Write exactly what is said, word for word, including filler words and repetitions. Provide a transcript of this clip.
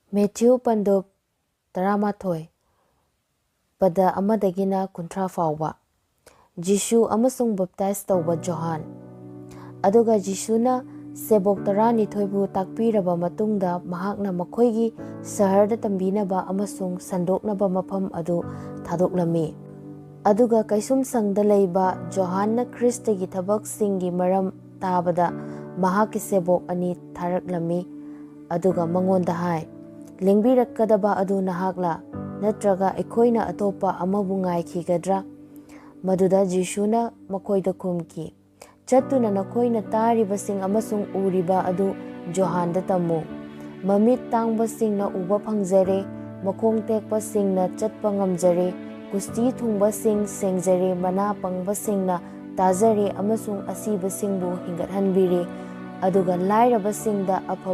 Matthew ꯄꯟꯗꯨꯞ ꯇꯔꯥꯃꯥꯊꯣꯏ, ꯄꯗ ꯑꯃꯗꯒꯤꯅ ꯀꯨꯟꯊ꯭ꯔꯥ ꯐꯥꯎꯕ꯫ ꯖꯤꯁꯨ ꯑꯃꯁꯨꯡ ꯕꯞꯇꯥꯏꯖ ꯇꯧꯕ ꯖꯣꯍꯥꯟ꯫ ꯑꯗꯨꯒ ꯖꯤꯁꯨꯅ ꯁꯦꯕꯣꯛ ꯇꯔꯥꯅꯤꯊꯣꯏꯕꯨ ꯇꯥꯛꯄꯤꯔꯕ ꯃꯇꯨꯡꯗ, ꯃꯍꯥꯛꯅ ꯃꯈꯣꯏꯒꯤ ꯁꯍꯔꯗ ꯇꯝꯕꯤꯅꯕ ꯑꯃꯁꯨꯡ ꯁꯟꯗꯣꯛꯅꯕ ꯃꯐꯝ ꯑꯗꯨ ꯊꯥꯗꯣꯛꯂꯝꯃꯤ꯫ ꯑꯗꯨꯒ ꯀꯩꯁꯨꯝꯁꯪꯗ ꯂꯩꯕ ꯖꯣꯍꯥꯟꯅ ꯈ꯭ꯔꯤꯁꯇꯒꯤ ꯊꯕꯛꯁꯤꯡꯒꯤ ꯃꯔꯝ ꯇꯥꯕꯗ, ꯃꯍꯥꯛꯀꯤ ꯁꯦꯕꯣꯛ ꯑꯅꯤ ꯊꯥꯔꯛꯂꯝꯃꯤ꯫ ꯑꯗꯨꯒ ꯃꯉꯣꯟꯗ ꯍꯥꯏ, "ꯂꯦꯡꯕꯤꯔꯛꯀꯗꯕ ꯑꯗꯨ ꯅꯍꯥꯛꯂꯥ? ꯅꯠꯇ꯭ꯔꯒ ꯑꯩꯈꯣꯏꯅ ꯑꯇꯣꯞꯄ ꯑꯃꯕꯨ ꯉꯥꯏꯈꯤꯒꯗ꯭ꯔꯥ?" ꯃꯗꯨꯗ ꯖꯤꯁꯨꯅ ꯃꯈꯣꯏꯗ ꯈꯨꯝꯈꯤ, "ꯆꯠꯇꯨꯅ ꯅꯈꯣꯏꯅ ꯇꯥꯔꯤꯕꯁꯤꯡ ꯑꯃꯁꯨꯡ ꯎꯔꯤꯕ ꯑꯗꯨ ꯖꯣꯍꯥꯟꯗ ꯇꯝꯃꯨ꯫ ꯃꯃꯤꯠ ꯇꯥꯡꯕꯁꯤꯡꯅ ꯎꯕ ꯐꯪꯖꯔꯦ, ꯃꯈꯣꯡ ꯇꯦꯛꯄꯁꯤꯡꯅ ꯆꯠꯄ ꯉꯝꯖꯔꯦ, ꯀꯨꯁꯇꯤ ꯊꯨꯡꯕꯁꯤꯡ ꯁꯦꯡꯖꯔꯦ, ꯃꯅꯥ ꯄꯪꯕꯁꯤꯡꯅ ꯇꯥꯖꯔꯦ ꯑꯃꯁꯨꯡ ꯑꯁꯤꯕꯁꯤꯡꯕꯨ ꯍꯤꯡꯒꯠꯍꯟꯕꯤꯔꯦ, ꯑꯗꯨꯒ ꯂꯥꯏꯔꯕꯁꯤꯡꯗ ꯑꯐꯕ